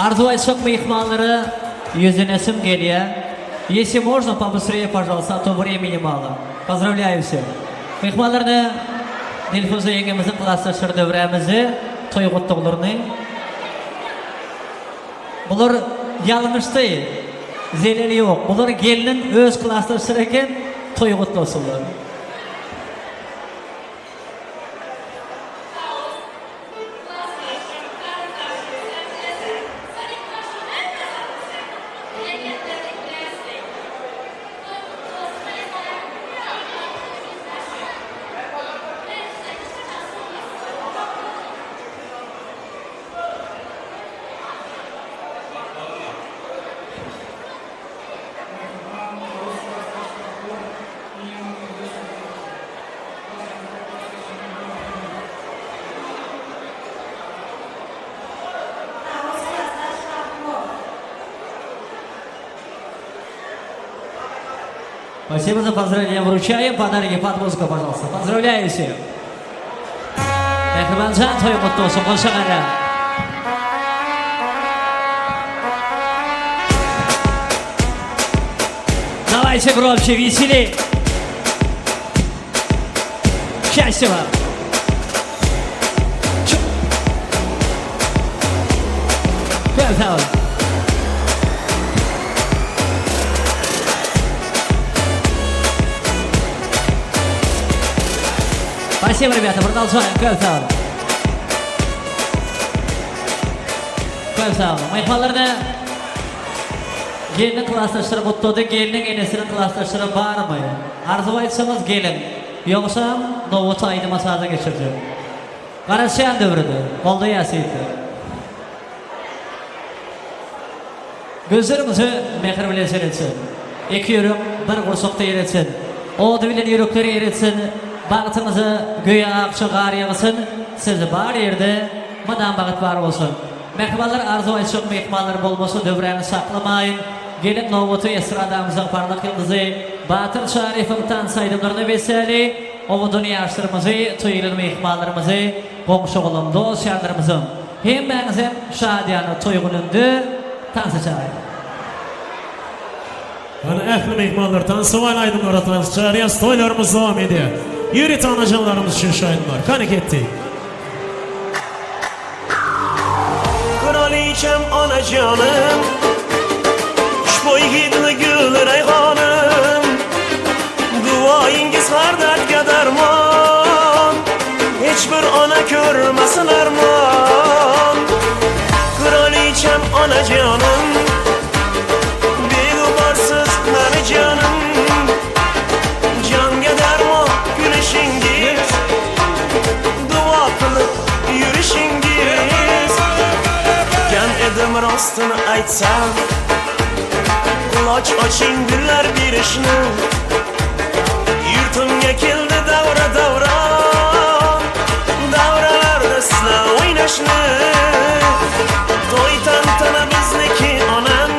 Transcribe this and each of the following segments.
Arzuw aýtjak myhmanlara ýüzlenesim gelýär. Если можно, побыстрее, пожалуйста, а то времени мало. Поздравляю всех. Myhmanlaryny Dilfuza ýeňňemiziň klasdaşlary döwrämizi toý gutlaglaryny Bular ýalňyşdy. Zeleli ýok. Bular gelniň öz klasdaşlary eken, toý gutlasynlar. Спасибо за поздравление. Вручаем подарки под музыку, пожалуйста. Поздравляю всех. Mähribanjan toýuň gutly bolsun, goşa gara. Давайте громче, веселей. Счастья вам. Köp Спасибо, ребята, продолжаем. Köp sag boluň. Köp sag boluň. Myhmanlaryny gelniň klasdaşlary gutlady. Gelniň enesiniň klasdaşlary barmy? Arzuw aýtsaňyz geliň. Ýogsam nobaty aýdyma saza geçirjek. Garaşýan döwrüde. Goldaýas ýigitler. Gözleriňize mähir bilen seretsin. Iki ýürek bir gursakda eretsin. Ody bilen ýürekleri eretsin. Bagtyňyza göýä akja gar ýagsyn. Siz bar ýerde mydam bagt bar bolsun. Mähribanlar arzuw aýtjak myhmanlar bolmasa döwräni saklamaýyn. Geliň nobaty estradamyzyň parlak ýyldyzy Batyr Çaryýewiň tans aýdymlaryna besläli. Owadan ýaşlarymyzy, toýly myhmanlarymyzy, goňşy-golam, dost-ýarlarymyzyň Hemmäňizem şadyýana toý gününde tansa çagyrýan. Hany ähli myhmanlar tansa aýdymlara tans çagyrýas toýlarymyz dowam edýär. Ýörite anajanlarymyz üçin şu aýdymlar. Kany ketdik. Kraliçem anajanym Huşboý hidli gül rayhanym Duaingiz har dardga darmon Hech bir ona ko'rmasin armon Qirolicham onajonim Beg'uborsiz mani jonim Jonga darmon kulishingiz Duo qilib yurishingiz Kam edim rostini aytsam Quloch oching gullar berishni Yurtimga keldi davra davron Davralarda sizlar o'ynashni To'y tantana bizniki onam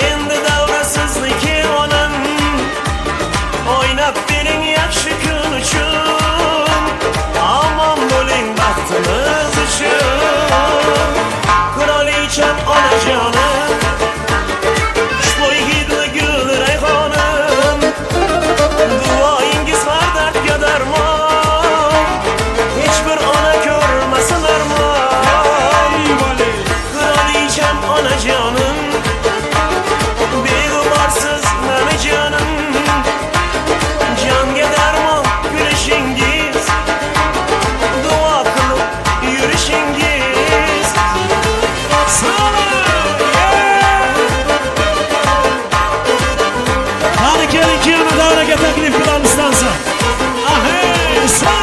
Endi davra sizniki onam O'ynab bering yaxshi kun uchun Omon bo'ling baxtimiz uchun Qirolicham onajonim Xushbo'y hidli gul rayhonim Duoingiz har dardga darmon Hech bir ona ko'rmasin armon Qirolicham onajonim Beg'uborsiz mani jonim Jonga darmon kulishingiz Duo qilib yurishingiz Hany gelin kuyovni davraga taklif qilamiz tansa. Ahey, sa!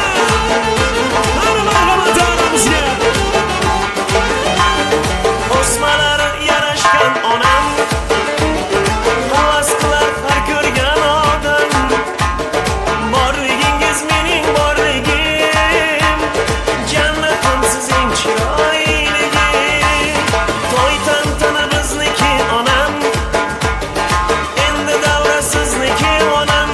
Hany marhamat davramizga. O'smalari yarashgan onam Havas qilar har ko'rgan odam Borligingiz mening borligim Jannatim sizning chiroyligim To'y tantana bizniki onam Endi davra sizniki onam.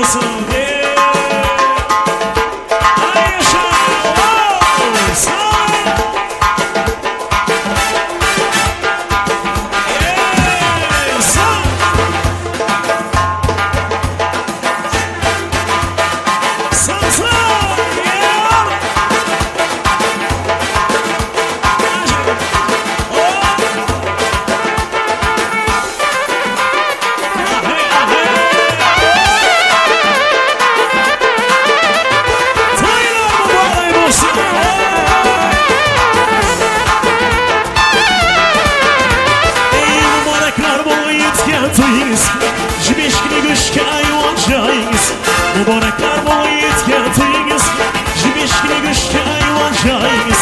bolsun. Aý ýaşa! Wow! Sag! Eý, sag! Sag, sag! Ýa! Muboraklar yetgan to'yingiz Jimishkina go'shtga ayvon joyingiz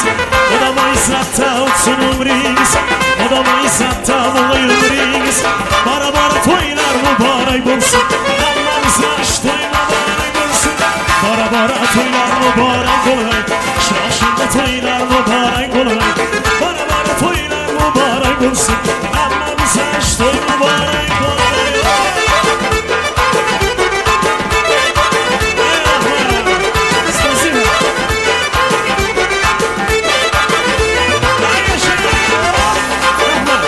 Mudamo izzatda o'tsin umringiz Mudamo izzatda bo'lay umringiz Bora bora to'ylar muborak bo'lsin Hammamizga to'y muborak bo'lsin Bora bora to'ylar muborak bo'lay Shoshilma to'ylar muborak bo'lay Bora bora to'ylar muborak bo'lsin Hammamizga to'y muborak bo'lay Спасибо. Ay yaşa! Rahmat.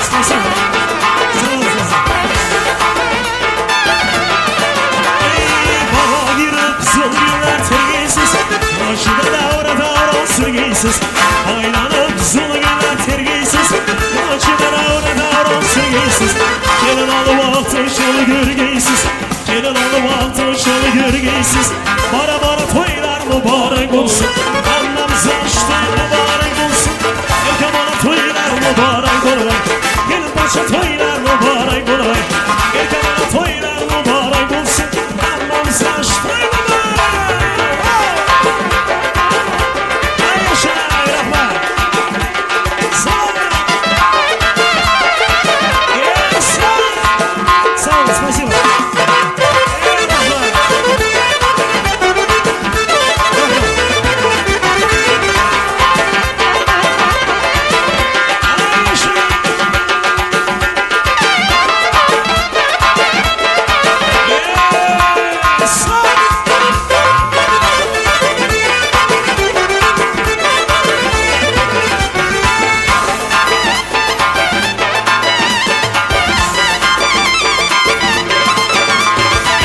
Спасибо. Ey bobo yurib zo'rg'inlar tergaysiz Boshida davra davron surgaysiz Aylanib zo'rg'inlar tergaysiz Boshida davra davron surgaysiz Kelin olib vaqti sho'li ko'rgaysiz Kelin olib vaqti sho'li ko'rgaysiz Bora bora to'ylar muborak bo'lsin Hammamizga to'y muborak bo'lsin Erka bola to'ylar muborak bo'lay Kelin pochcha to'ylar muborak bo'lay Erka bola to'ylar muborak bo'lsin Hammamizga to'y muborak Ay yasha, rahmat. Sog' Yes! Sog', спасибо. Ey, rahmat. Ay yasha! Yes!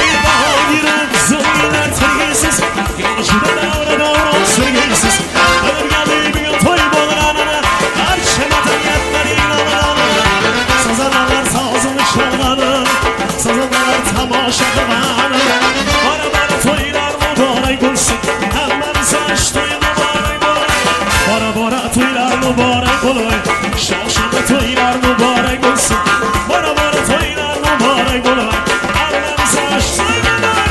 Ey bahor yurib zo'rg'inlar tergaysiz Yoshida davra davron surgaysiz Qilib bugun to'y bo'lar anana Barcha madaniyatlar ilonana Sazandalar sozini chalg'ani Sazandalar tomosha qilg'ani Bora bora to'ylar muborak bo'lsin Hammamizga to'y muborak bo'lay Bora bora to'ylar muborak bo'lay Shoshilma to'ylar muborak bo'lsin Bora bora to'ylar muborak bo'lay Hammamizga to'y muborak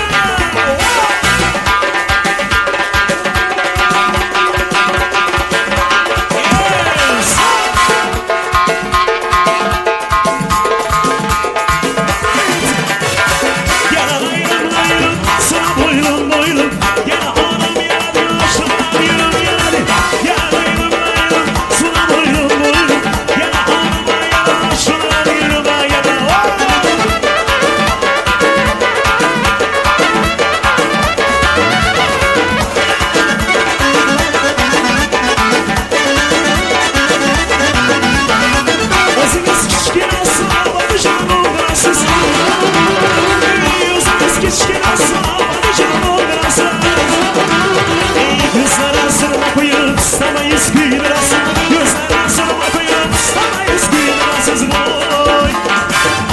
Yes! Gel ayrım ayrım sıra boylum boylum Gel hanım gel aşkına yürüm gel Gel ayrım ayrım sıra boylum boylum Gel hanım gel aşkına yürüm gel O'zingiz kichkinasiz, bolajon o'g'rasiz. O'zingiz kichkinasiz, bolajon o'g'rasiz. Ey ko'zlara sirma qo'yib, istamaysiz kuydirasiz. Ko'zlara sirma qo'yib, istamaysiz kuydirasiz voy.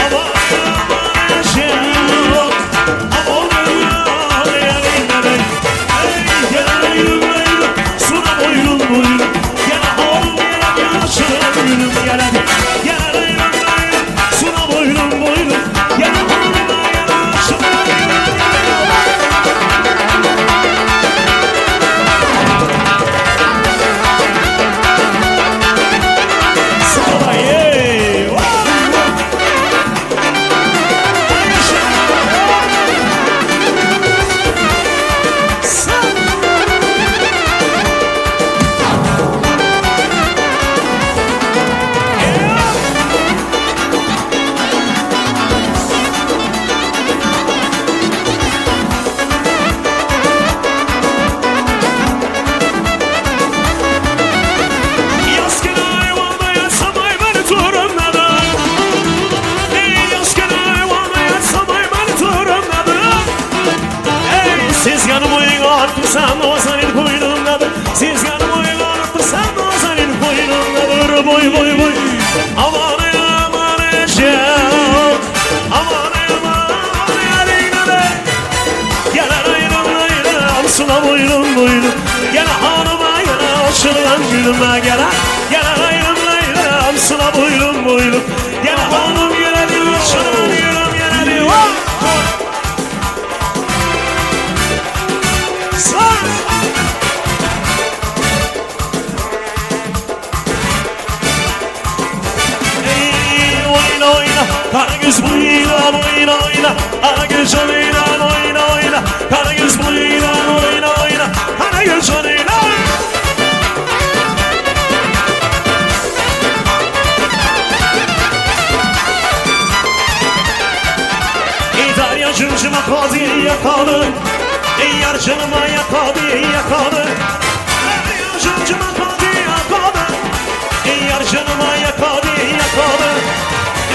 Aman aman şenok, aman aman Ey gel ayrım ayrım, suna boylum boylum. Gel oğlum gel yaşım gülüm gel hadi. Gel ayrım ayrım, suna boylum boylum. Gel oğlum gel yaşım gülüm gel. boýnum Gel gel aýrym laýlam Sıla boýnum boýnum Gel oglum geleli Şunan ýürüm geleli Sağ! Ey oyna oyna Karagöz boyla oyna oyna Karagöz oyna oyna oyna Karagöz boyla oyna oyna Karagöz oyna Ey Darya cımcıma kadı yakalı Ey yar canıma yakadı yakalı Darya cımcıma kadı yakalı Ey yar canıma yakadı yakalı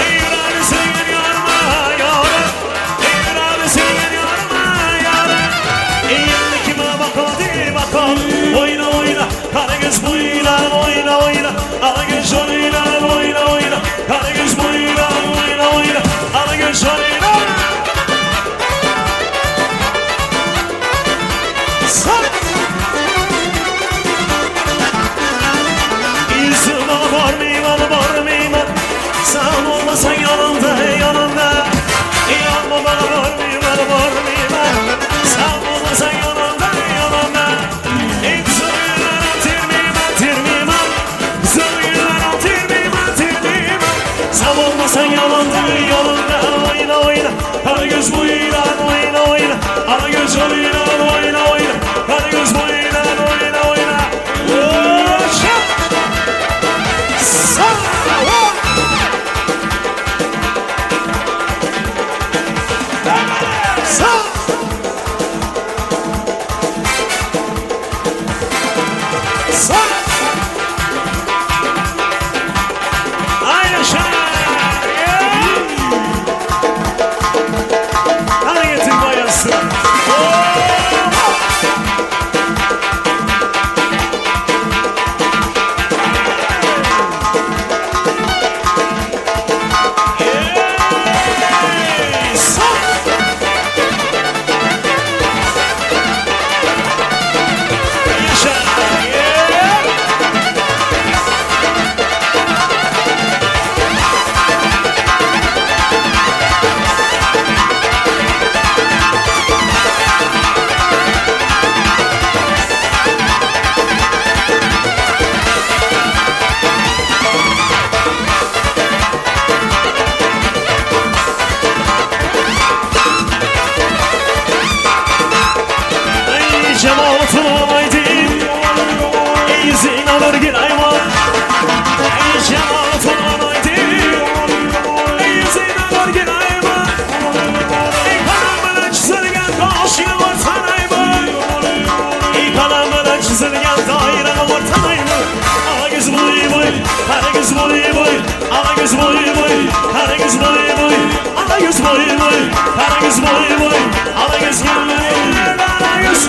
Ey yüreğini sevgen yarıma yarı Ey yüreğini sevgen yarıma yarı Ey yerli kime bakadı bakalım Oyna oyna Karagöz boyla oyna oyna Alagöz oyna oyna oyna Karagöz boyla oyna oyna Alagöz oyna Sar! Yüzüm var mıyman var mıyman Sen olmasan yanımda yanımda Yanma bana var mıyman var mıyman Sen olmasan yanımda yanımda Zırgınlar atır mıyım atır mıyım Zırgınlar atır mıyım atır mıyım Sen olmasan yanımda yanımda Oyna oyna Kara göz boyuyla oyna oyna Kara göz oyna oyna oyna Kara göz boyuyla oyna oyna Şap! Sağ! Sağ! Sağ! Ay yaşa! Hadi getir bayası. Sağ! Yaşa! Yeah! Ey cemaatım olaydı Ey zinanır girayma Ey cemaatım olaydı Ey zinanır girayma Ey kanamına çizilgen kaşığı ortanayma Ey kanamına çizilgen daire ortanayma Ala göz boy boy, kara göz boy boy Ala göz boy boy, kara göz boy boy Ala göz boy boy, kara göz boy boy Ala göz gel, ala göz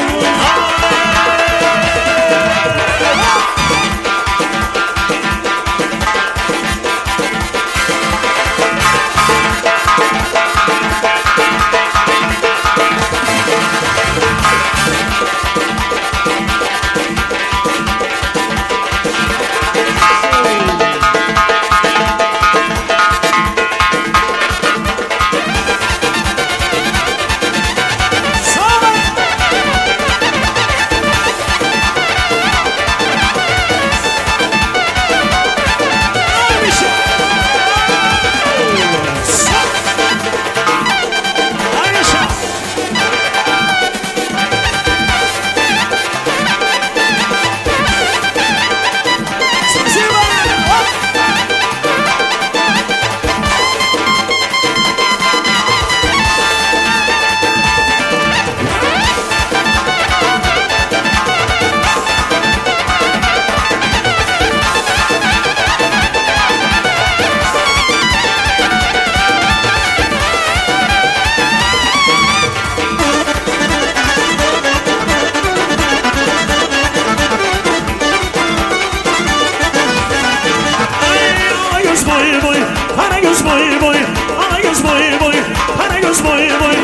Ala göz boy boy, kara göz boy boy, ala göz boy boy, kara göz boy boy,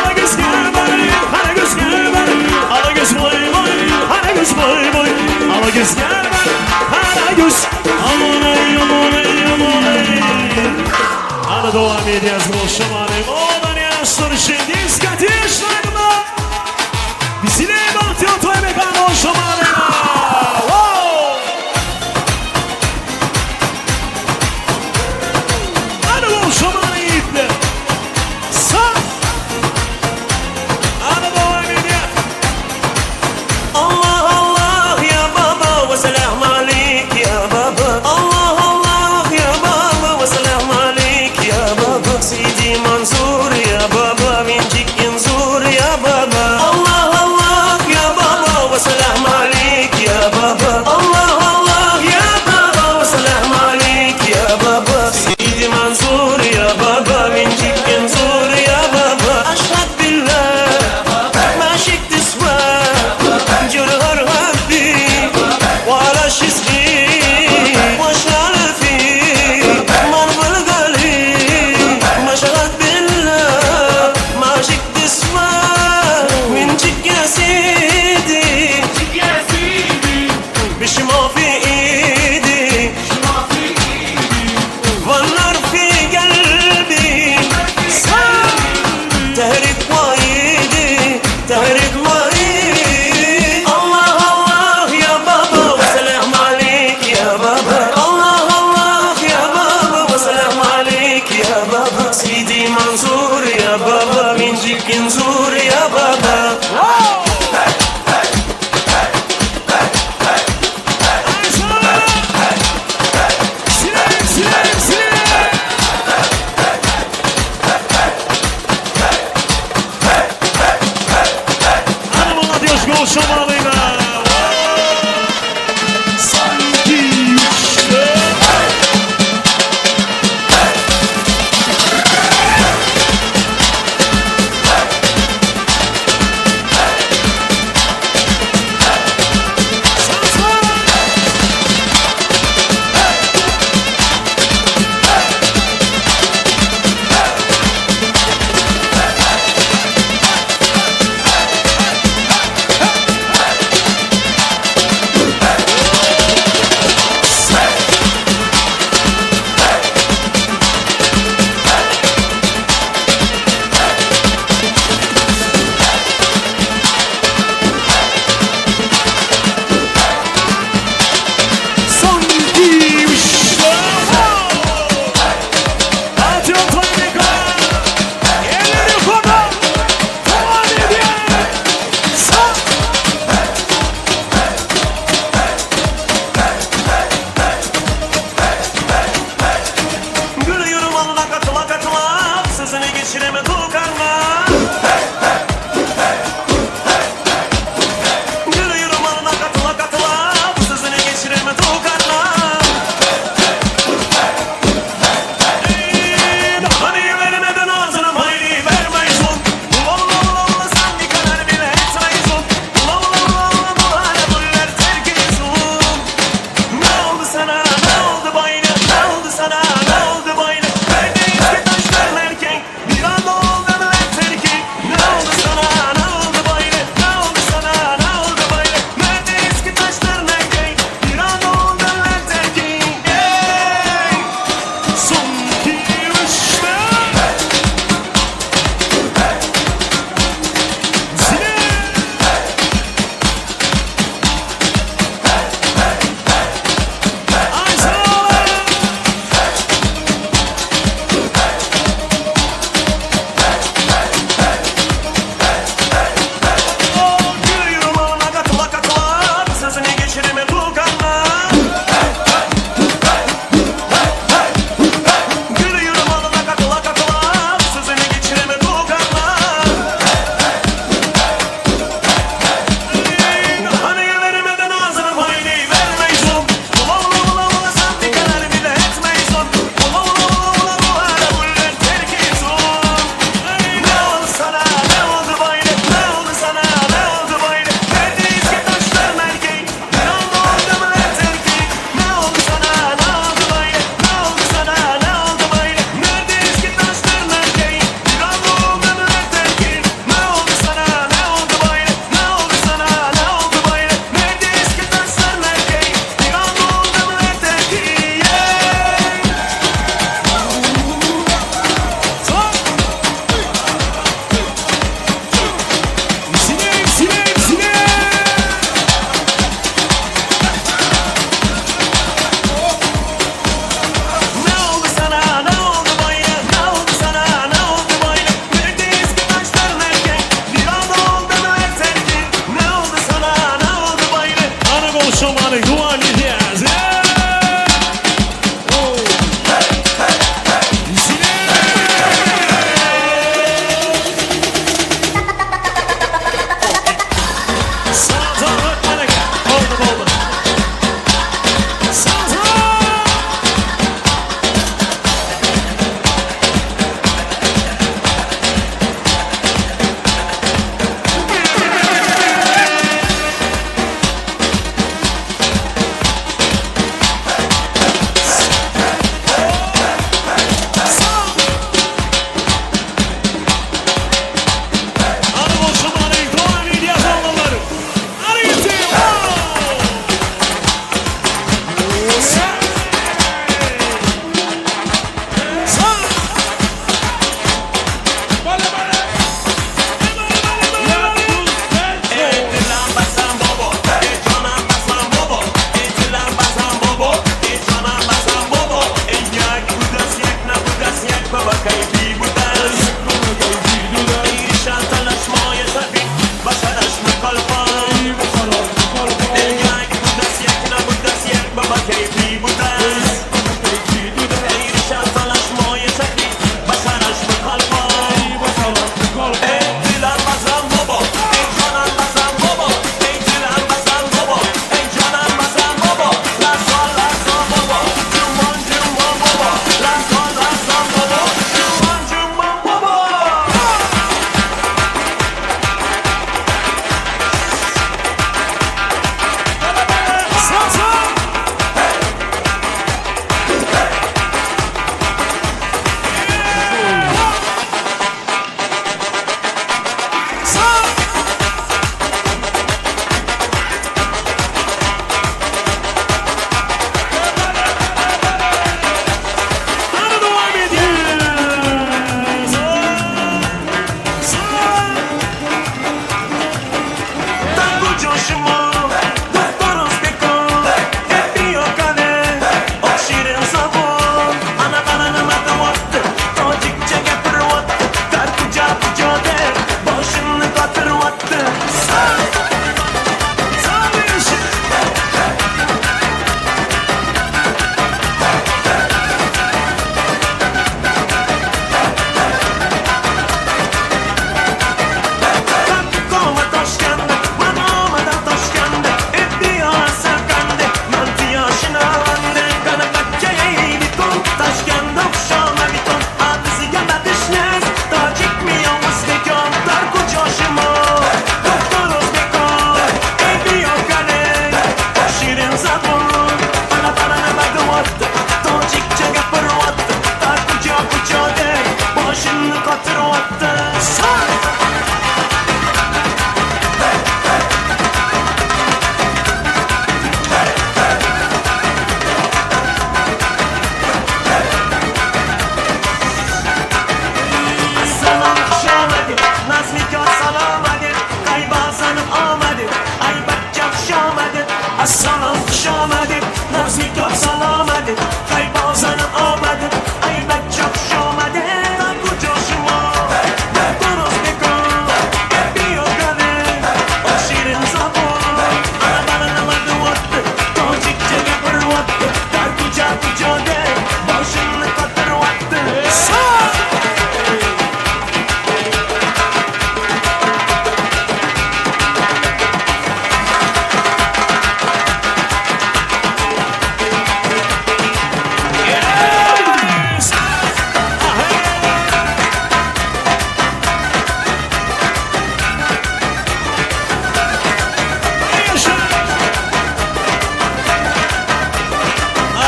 ala göz gel bana, kara göz gel bana, ala göz boy boy, kara göz boy boy, ala göz gel bana. Ana dowam edýäs goşamanyň owadan ýaşlar üçin diskoteşny aýdymlar. Weseleý Bagtyýar toý mekany goşamanyň. Wow! Ana goşamanyň ýigitler. Sag. Ana dowam edýäs. Allah Allah ya baba ve selam aleyk ya baba Allah Allah ya baba ve selam aleyk ya baba Sidi Mansur ya baba mincik Mansur ya baba Allah Allah ya baba ve selam aleyk. Goşulmaly dowam edýäs. Boldy boldy.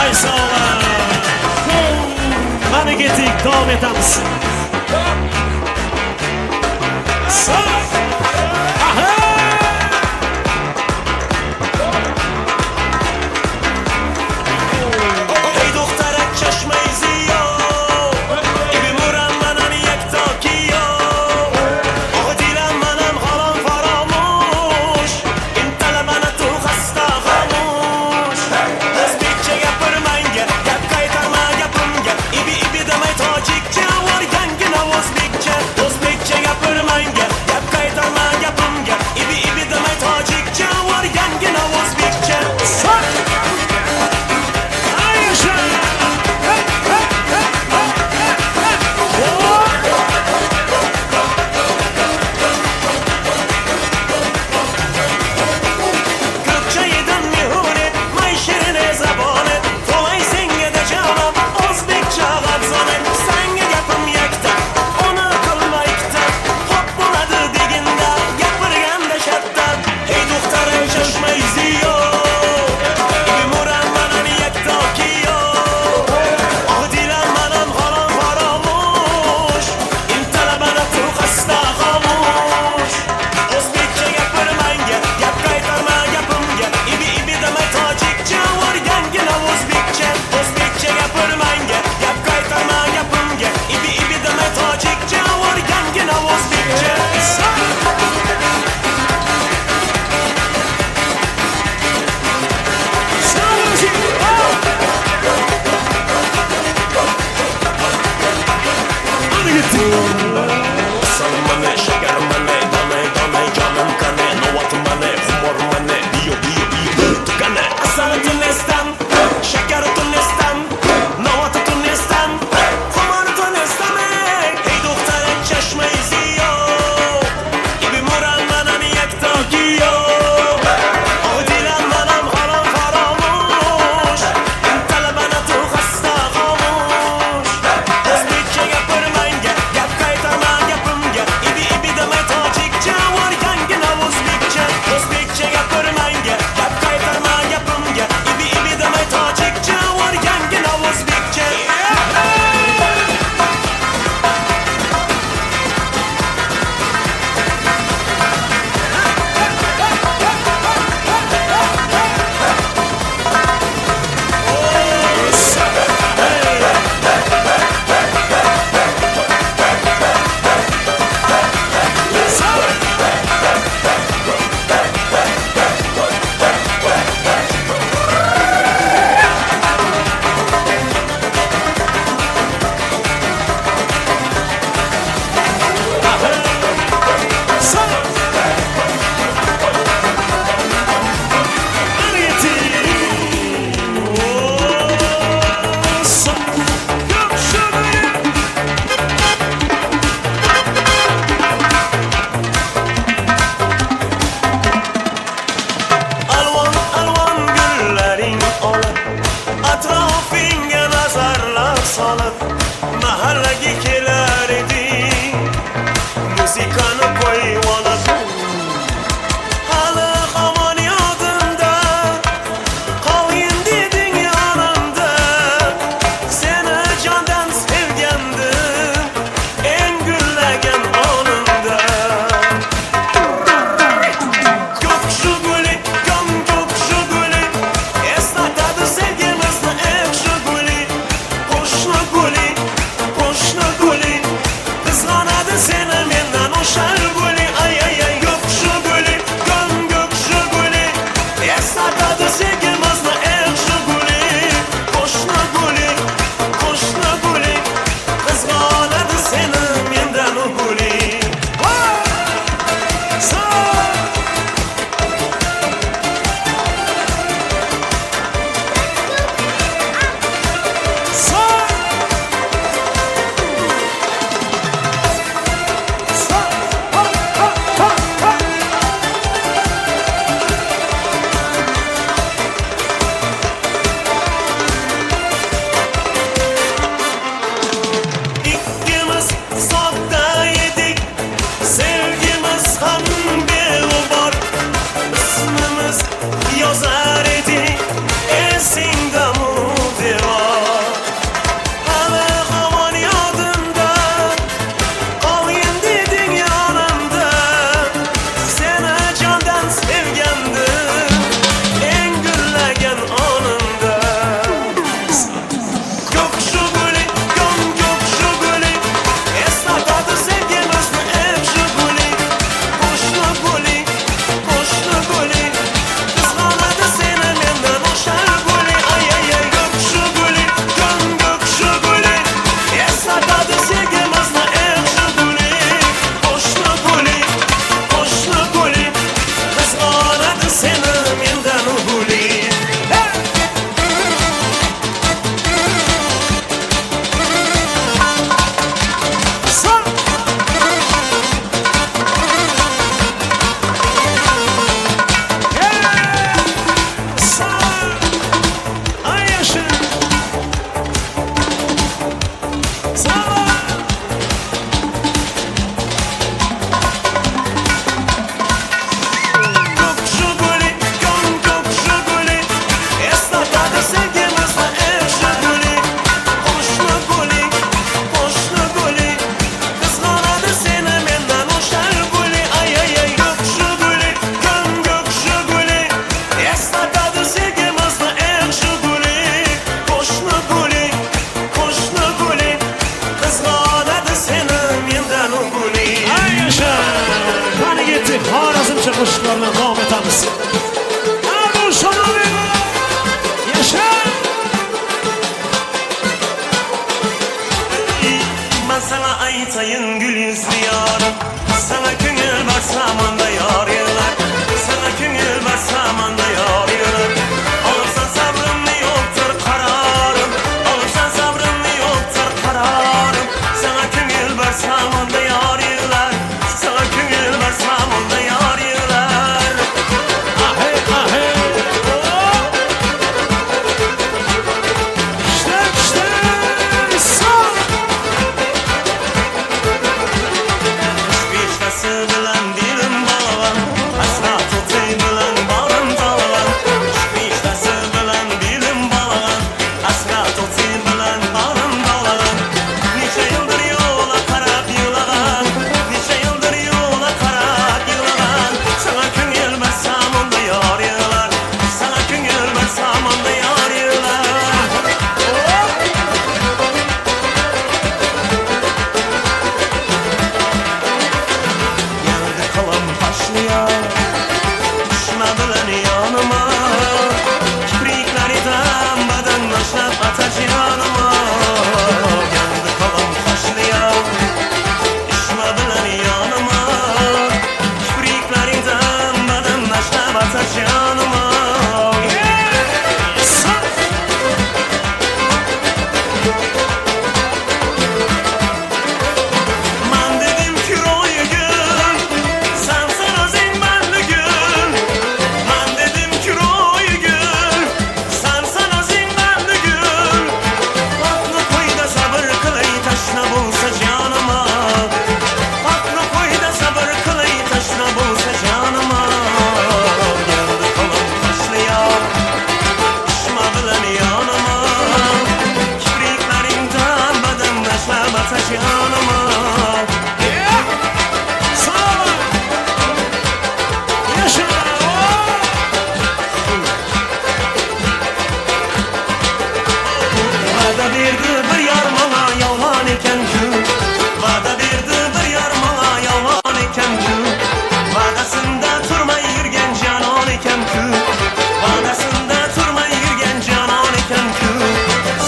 Ay sag boluň. Hany getik dowam etamiz. Atamyz. Duşanaly. Ýaşa! Ben sana aytayın gül yüzlü yarım Sana köngül versem onda yar yıllar Sana köngül versem onda yar yıllar Alırsan sabrım yoktur kararım Alırsan sabrım yoktur kararım Sana köngül versem onda yar yıllar Sana köngül versem onda yar yıllar Ahey, ahey. Oh! İşte, işte. Sağ. Piştası bilan dilim balaban Hasrat otu bilan bağrım dalaban Piştası bilan dilim balaban Hasrat otu bilan bağrım dalaban Neçe yıldır yola qarab yığlagan Neçe yıldır yola qarab yığlagan Sana köngül versem onda yar yığlar Sana köngül versem onda yar yığlar Geldi kalam taşlıya Düşme bilen yanıma Kiprikleri badan başlap ataş yanıma Geldi kalam taşlıya Düşme bilen yanıma Kiprikleri badan başlap ataş yanıma Sağ. Man dedim ki roy gül Sensin özün benli gül Man dedim ki roy gül Sensin özün benli gül Aklı koy da sabır kılay taşna bulsa canıma Aklı koy da sabır kılay taşna bulsa canıma Geldi kolum taşlıya Düşme bilen yanıma Kibriklerinden badan taşla bataş yanıma Sağ. Yaşa. Oh! Vada berdi bir yar maňa ýalgan eken ku Vada berdi bir yar maňa ýalgan eken ku Vadasynda turmay ýürgen janan eken ku Vadasynda turmay ýürgen janan eken ku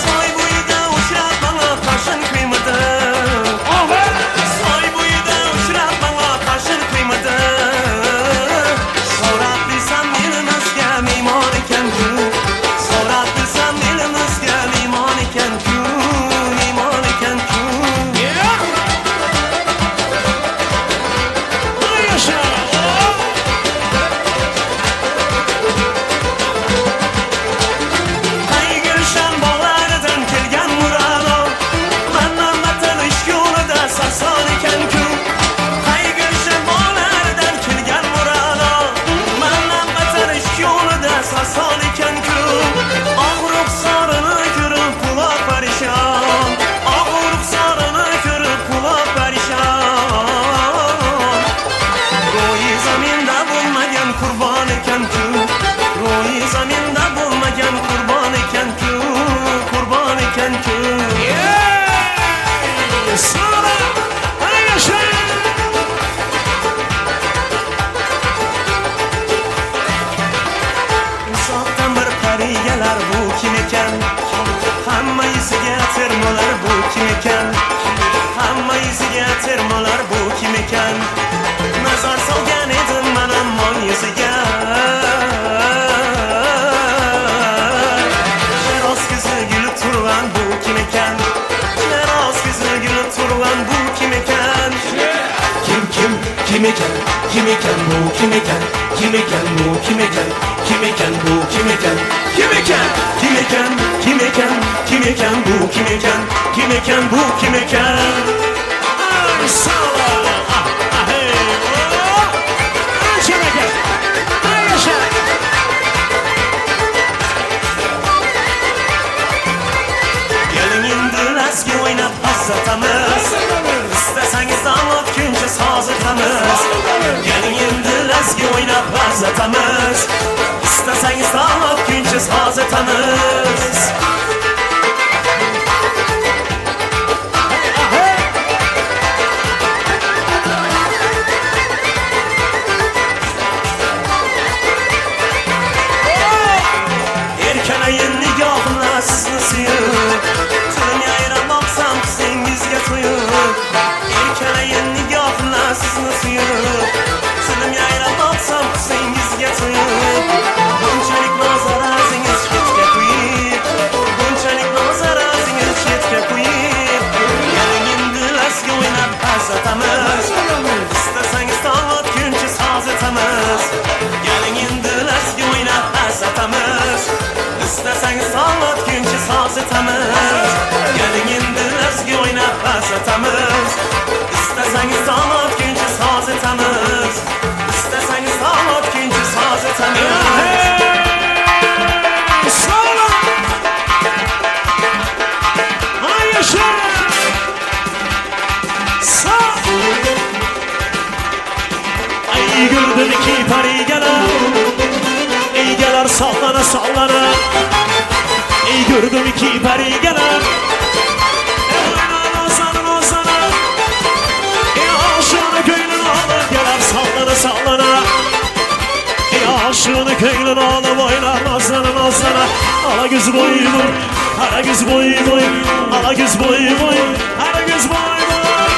Soy boýunda uçrap maňa gaşyn kıymady Aferin. Soy boýunda uçrap maňa gaşyn kıymady Sorap bilsem elimizge meyman eken ku Sorap bilsem elimizge meyman eken ku Meyman eken ku Yeah. Yaşa. Oh! Hay gülşen bağlardan kelgen murado Mandan vatan ishq yo'lida sarson ekan ku Hay gülşen bağlardan kelgen murado Mandan vatan ishq yo'lida sarson ekan ku Og'riq sorini ko'rib quloq parishon Og'riq sorini ko'rib quloq parishon Ro'yi zaminda bo'lmagan qurbon ekan ku Ro'yi zaminda bo'lmagan qurbon ekan ku Qurbon ekan ku Yeah. Sağ. Yaşa. Uzoqdan bir pari kelar bu kim ekan Hamma yuziga termolar bu kim ekan Hamma yuziga termolar bu kim ekan Nazar solgan edim man ammo yuziga Rost ko'zi gulib turgan bu kim ekan Rost ko'zi gulib turgan bu kim ekan Kim kim kim eken kim eken bu kim eken kim eken bu kim eken kim eken bu kim eken Kim eken? Kim eken? Kim eken? Kim eken bu kim eken? Kim eken bu kim eken? Ay, sağ ol. Ah, ah, hey. Oh! Yaşa be. Ay, yaşa. Gelin indi lazgi oynab azatamiz Istasangiz dam otguncha soz etamiz Gelin indi lazgi oynab azatamiz Istasangiz dam otguncha soz etamiz Hey. suyib Tilim yayrab boqsam tusingizga to'yib Erkalayin nigohlar sizni suyib Tilim yayrab boqsam tusingizga to'yib Bunchalik nozaringiz chetga qo'yib Bunchalik nozaringiz chetga qo'yib Keling endi lazgi o'ynab azatamiz Istasangiz tong otguncha soz etamiz Keling endi lazgi o'ynab azatamiz Istasangiz tong otguncha soz etamiz Keling endi lazgi o'ynab azatamiz Istasangiz tong otguncha soz etamiz Istasangiz tong otguncha soz etamiz Sağ olun. Ay yaşa. Sağ. Ay gördüm ki pari gelir. Ey gelir sallana sallana. Ey gördüm ki pari gelir. Ey oynar ozana ozana. Ey aşığını köylün alıp gelir sallana sallana. Ey aşığını köylün alıp oynar nazlana nazlana. Ala göz boy boy, kara göz boy boy, ala göz boy boy, kara göz boy boy.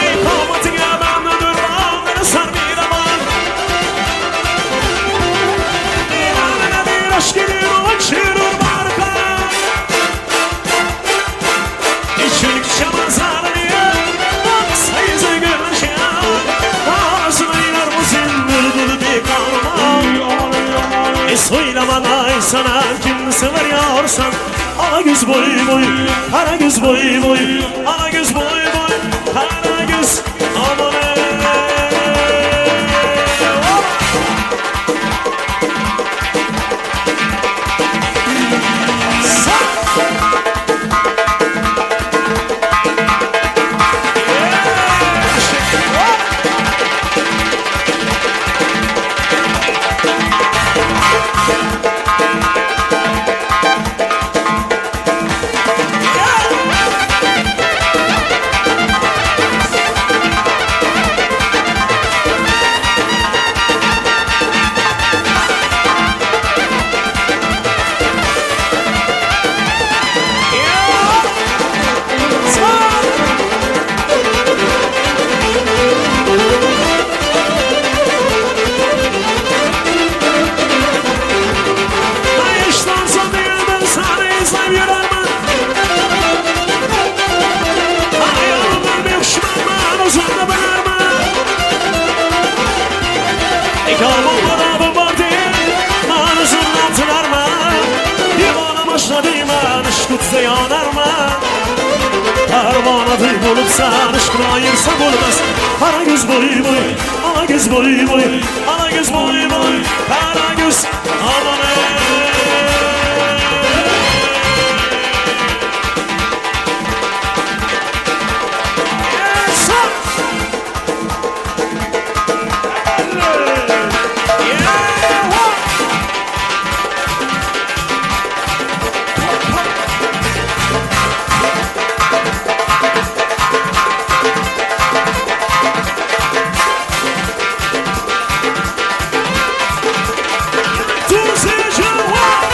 Ey kamatıga bamdadır bağları sarmir aman. İnanına bir aşk gelir uçurur barka. İçilik şamazarını Baksa yüzü gülüşen Ağzına iner mısın bülbül bir karma E söyleme sana kim seviyorsan Ala göz boy boy, kara göz boy boy Ala göz boy boy, kara göz aman ey. Hop! Sağ! Ay işten değil ben sana izleyip yürürüm. Ay oğlum ben bir kuşman uzandı bilerme. İkamım bana var değil, ben uzundan mı? Divana başladı ben iş tutsa yanar mı? Pervane değil bulup sen aşkına ayırsa olmaz. Kara göz boy boy, ala göz boy boy, ala göz boy boy, kara göz aman ey. Yes, Yeah, what?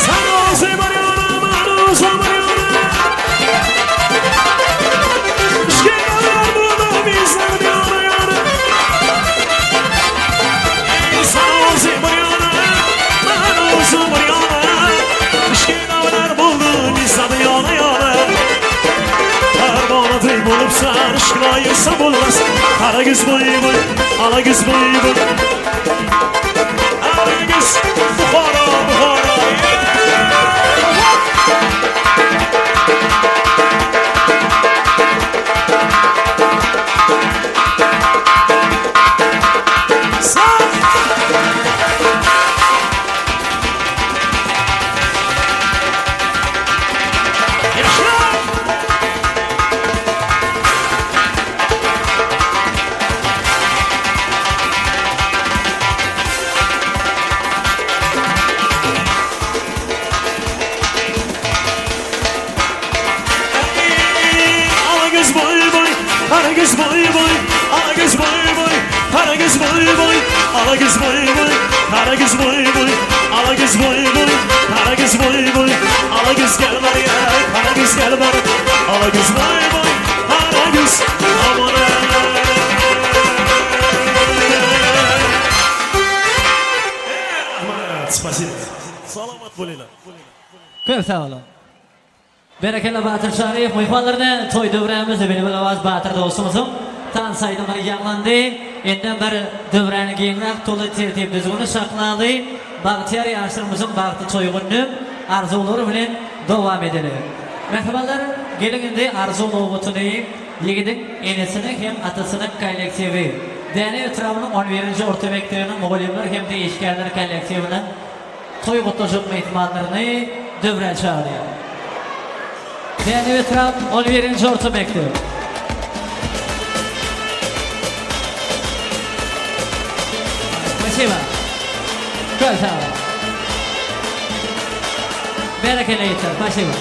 Sen o zaman yana, ben o zaman yana. İşkeler bunu bizler yana yana. Ey sen o zaman yana, ben o zaman yana. İşkeler buldu bizler yana yana. Jan yşkyny aýyrsa bolmaz Gara göz boý boý, ala göz boý boý Ala göz, Buhara, Buhara Ala göz boý boý, gara göz boý boý, ala göz boý boý, gara göz boý boý, ala göz boý boý, gara göz boý boý, ala göz boý boý, gara göz boý boý, ala göz gel barýa, gara göz gel bar, ala göz boý boý, gara göz aman Rahmat, spasibo. Salamat bolinglar. Köp sag boluň. Berekella Batyr Çaryýew myhmanlaryna toý döwrämiz Bilbil Owaz Batyr dostumyzyň tans aýdymlary ýaňlandy. Indem bir döwräni giňräk toly tertip düzgüni saklaly bagtyýar ýaşlarymyzyň bagtly toý gününi arzuwlary bilen dowam edeli. Mähribanlar geliň indi arzuw nobatyny ýigidiň enesiniň hem atasynyň kollektiwi Dänew etrabynyň on birinji orta mekdebiniň mugallymlar hem-de işgärler kollektiwiniň Toý gutlajak myhmanlaryny döwrä çagyrýar. Dänew etrap on birinji orta mekdep. Spasiba. Köp sag boluň. Berekella ýigitler, spasiba.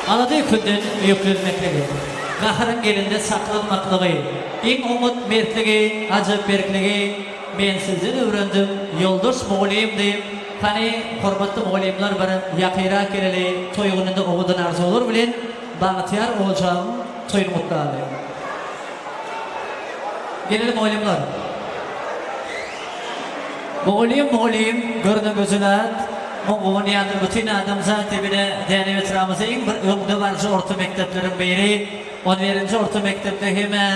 Alada künden ýüklenmekligi, gaharyň gelende saklanmaklygy, iň oňat mertligi, ajap berkligi men sizden öwrendim, ýoldaş mugallym diýip, hany, hormatly mugallymlar bir ýakyrak geleli, toý gününde owadan arzuwlar bilen bagtyýar ojagyň toýuny gutlaly. Geleli mugallymlar. Mugallym, mugallym, görüne gözel at, Muň guwanýandyr bütin adamzat diýip ine Dänew etrabymyzda iň bir öňde baryjy orta mekdepleriň biri, on birinji orta mekdepde hem-ä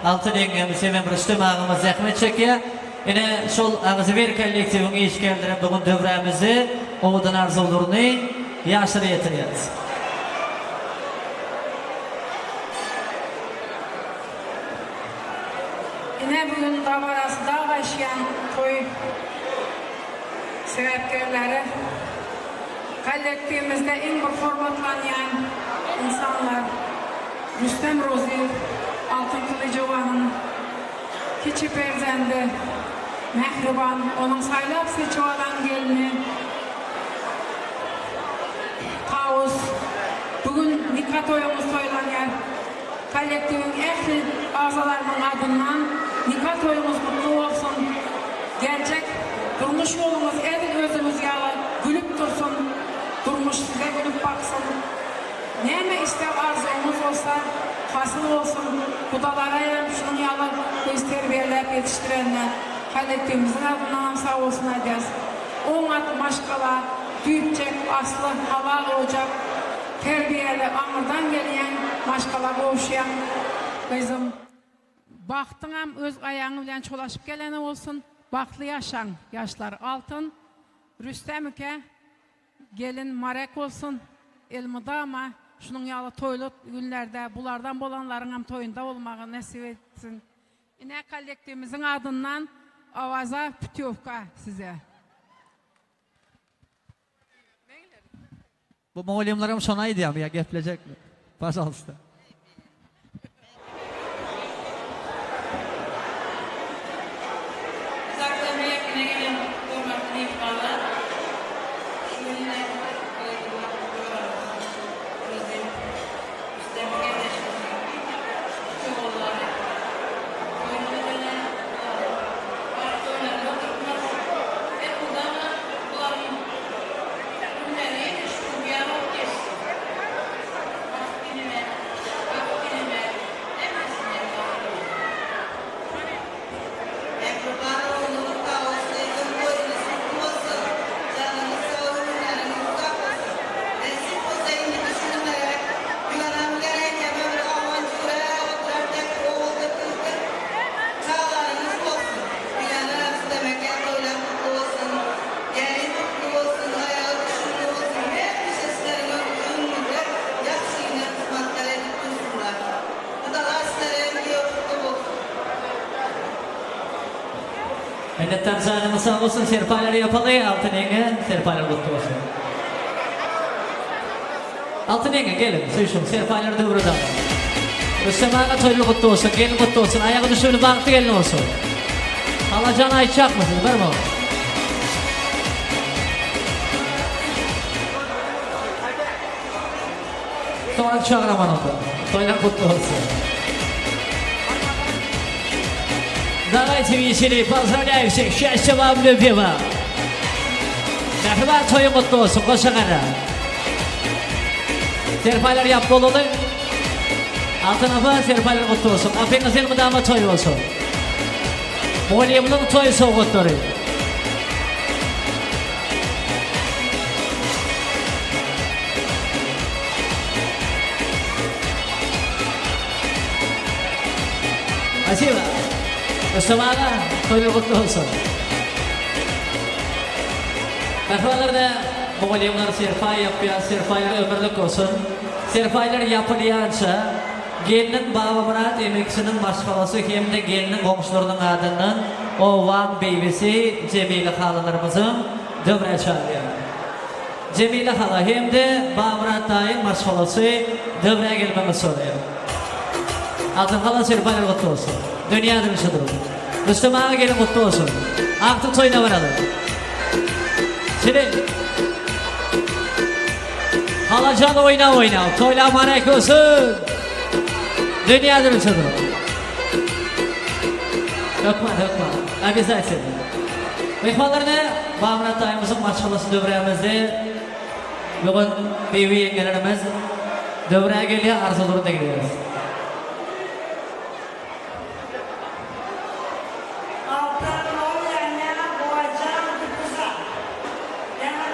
Altyn ýeňňemiz hemem Rüstem agamyz zähmet çekýär. Ine şol agzybir kollektiwiň işgärlerem bu gün döwrämizde owadan arzuwlaryny ýaşlara ýetirýäris. Ine bu gün dabarasy dag aşýan toý sebäpkärleri kollektiwimizde iň bir hormatlanýan ynsanlar Rüstem Rozyýew, Altyn Gylyjowanyň kiçi perzendi, mähriban, onuň saýlap-seçip alan gelni Tawus. Bu gün nika toýuňyz toýlanýar. Kollektiwiň ähli agzalarynyň adyndan nika toýuňyz gutly bolsun! Geljek durmuş ýoluňyz edil özüňiz ýaly gülüp dursun, durmuş size gülüp baksyn! Näme isleg arzuwyňyz bolsa hasyl bolsun! Gudalaraýam şunuň ýaly gyz terbiýeläp ýetişdirenine kollektiwimiziň adyndanam sag bolsun aýdýas! Oňat maşgala, düýpjek, asly halal ojak! Terbiýeli aňyrdan gelýäň maşgala gowuşýaň gyzym. Bagtyňam öz aýagyň bilen çolaşyp geleni bolsun bagtly ýaşaň ýaşlar Altyn Rüstem ike gelin marek bolsun elmydama şunuň ýaly toýly günlerde bulardan bolanlaryňam toýunda bolmagy nesip etsin ine kollektiwimiziň adyndan Awaza putýowka size. Bu mugallymlaram şony aýdýarmy ýa geplejekmi? Pažalsta. Uzakdan we ýakyna gelen hormatly myhmanlar, şu gün ine toýumyzyň joramyzyň prezident Rüstem Eneşowyň kiçi ogullary toýuny bedene bularyň baryp toýlaryny oturtmaz. Elmydama bularyň Günleri edil şu gün ýaly bolup geçdi. Wagt diňe. Minnetdar janyňyz sag bolsun serpaýlar ýapaly Altyn ýeňňe serpaýlar gutly bolsun. Altyn ýeňňe geliň süýşüň serpaýlar döwre dagyň. Rüstem aga toýly gutly bolsun gelin gutly bolsun aýagy düşümli bagtly gelin bolsun. Halajan aýtjakmy siz bir mum. Soňra çagyraman onda. Toýlar gutly bolsun. Давайте веселее, поздравляю всех, счастья вам, любви вам. Mähriban toýuň gutly bolsun, goşa gara. Serpaýlar ýap bolaly. Altyn apa, serpaýlar gutly bolsun. Gapyňyz elmydama toý bolsun. Mugallymyň toý sowgatlary. Spasiba. Rüstem aga, toýlar gutly bolsun. Mähribanlar-da, mugallymlar serpaý ýapýar, serpaýlar ömürlik bolsun. Serpaýlar ýapylýança, gelniň Babamyrat emekçiniň maşgalasy hem-de gelniň goňşularynyň adyndan obaň beýbisi Jemile halalarymyzam döwrä çagyrýar. Jemile hala hem-de Babamyrat daýyň maşgalasy döwrä gelmegiňizi soraýar. Altyn hala serpaýlar gutly bolsun. Dünýä durmuşa duruň. Rüstem aga gelin gutly bolsun. Agtyk toýuna baraly. Şirin. Halajan oýna oýna. Toýlar mübarek bolsun. Dünýä durmuşa duruň. Hökman hökman. Obязательно. Myhmanlar ne? Babamyrat daýymyzyň maşgalasy döwrämizde bu gün bibi ýeňňelerimiz döwrä gelýär arzuwlaryny diňleýäris. Altan Olýanýa Boýjan Dukuza. Ýaňa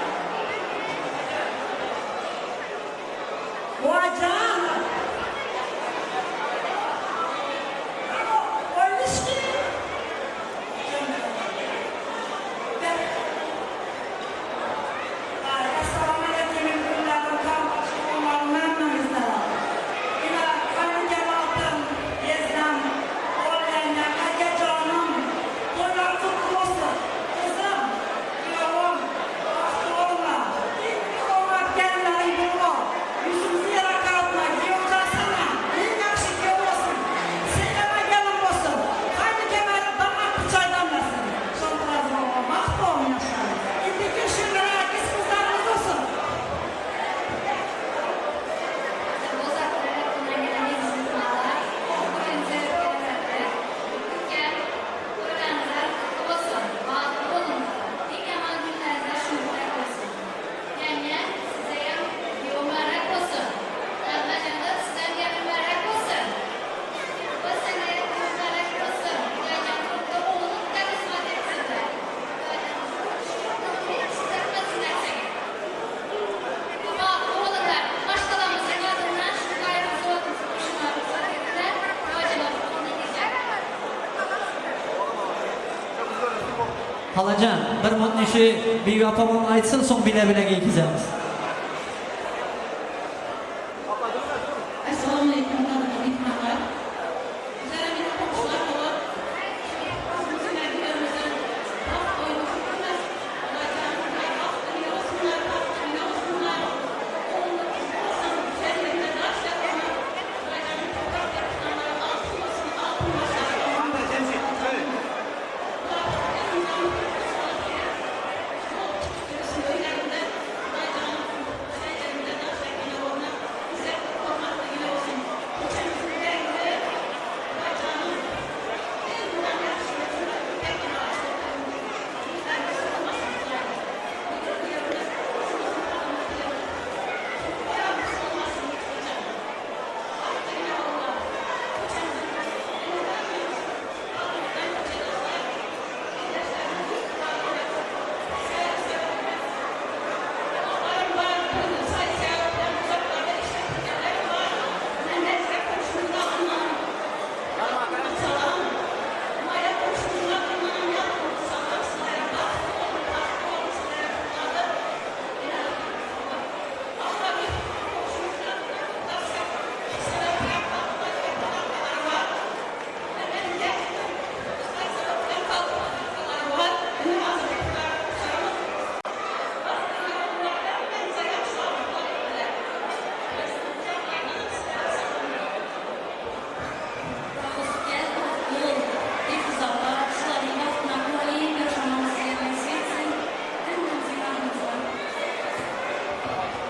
Boýjan. Alo, Oýnuşki. Halajan, bir munny şu Bibi apamam aýtsyn, soň bile-bile geýkizemiz. Essalamualeýkum gadyrly myhmanlar. Bizlerem ine goňşular bolup, şu hünärmenlerimizden bagt oýny tutdurmaz. Hudaýjan Hudaý bagtly ýolsunlar, bagtly ýolsunlar. Ogully gyzly bolsun, şäherinde daş ýapmaň. Hudaýjan toprak ýapyşanlara altyn bolsun, altyn başlar.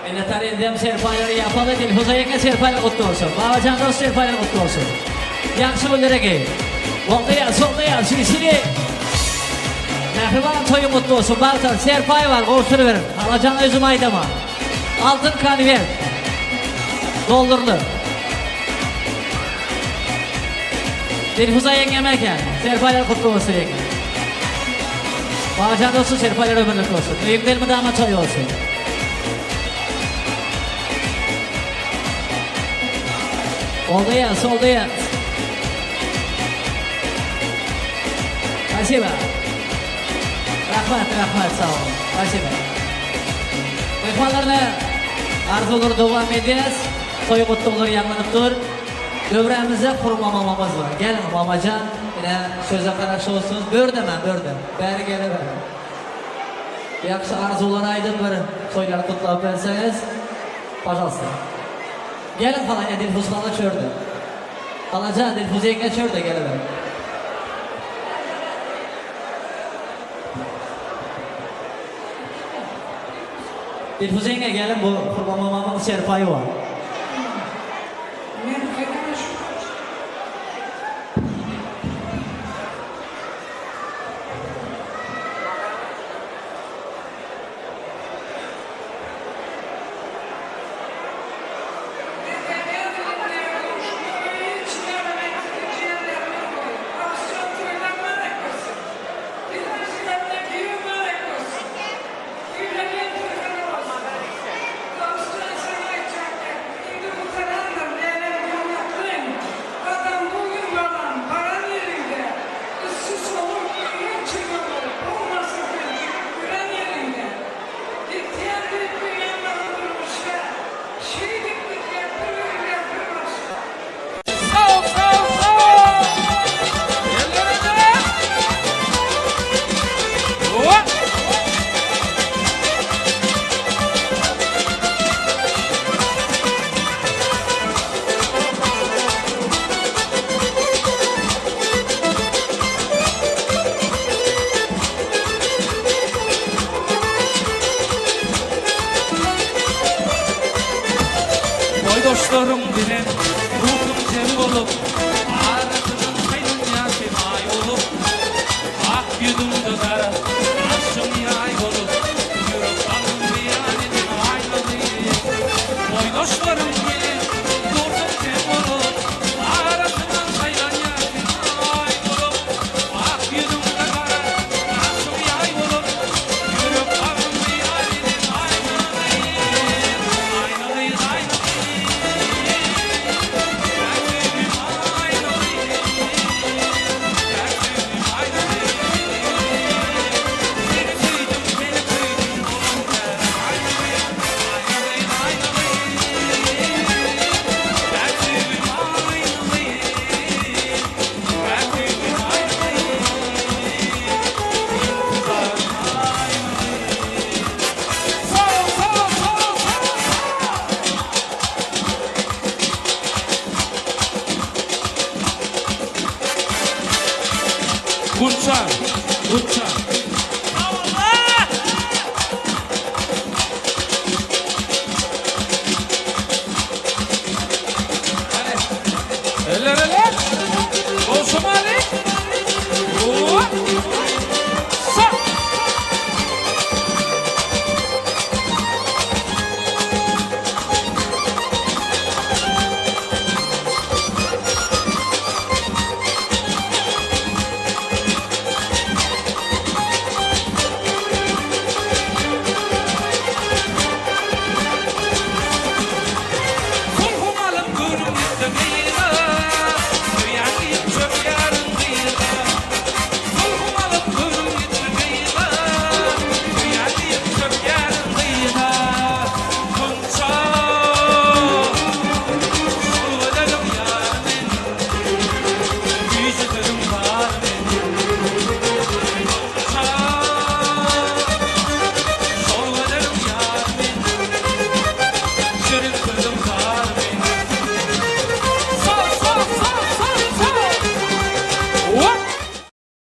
Minnetdar indem serpaýlary ýapaly Dilfuza ýeňňe serpaýlar gutly bolsun. Babajan dost serpaýlar gutly bolsun. Ýagşy günlere geý. Goldaýas, soldaýas, şişiri. Mähriban toýuň gutly bolsun. Bagtar serpaý bar gowşuryberiň. Halajan özüm aýdaman. Altyn konwert. Doldurly. Dilfuza ýeňňem eken. Serpaýlar gutly bolsun ýeňňe. Babajan dostum serpaýlar ömürlik bolsun. Öýüňde elmydama toý bolsun. Goldaýas, soldaýas. Spasiba. Rahmat, rahmat, sag boluň. Spasiba. Myhmanlaryna arzuwlary dowam edýäs. Toý gutlaglary ýaňlanyp dur. Döwrämizde Hurma mamamyz bar. Geliň, mamajan, ine, söze garaşypsyňyz. Börde-mä, börde. Bäri geleweriň. Ýagşy arzuwlar aýdyp bir toýlary gutlap berseňiz. Pažalsta. Geliň hala ine Dilfuz hala çörde. Halajan Dilfuz ýeňňe çörde geliber. Dilfuz ýeňňe geliň bu Hurma mamamyň serpaýy bar. Men haýran şu. Boýdaşlaryň bilen ruhum jem bolup, Arasyndan saýlanýar sen aý bolup. Ak ýüzüňde gara gaşyň ýaý bolup, Ýürek bagym beýan eden aýnaly. Boýdaşlaryň bilen ruhum jem bolup, Arasyndan saýlanýar sen aý bolup. Ak ýüzüňde gara gaşyň ýaý bolup, Ýürek bagym beýan eden aýnaly. Aýnaly, aýnaly. Täk söýgim aýnaly. Täk söýgim aýnaly. Seni söýdüm, seni söýdüm, bolan täre aýnaly. Aýnaly, aýnaly. Täk söýgim aýnaly. Täk söýgim aýnaly. Intizarym aýnaly. Sag ol, sag ol, sag ol, sag ol, sag ol. Gunça, Gunça.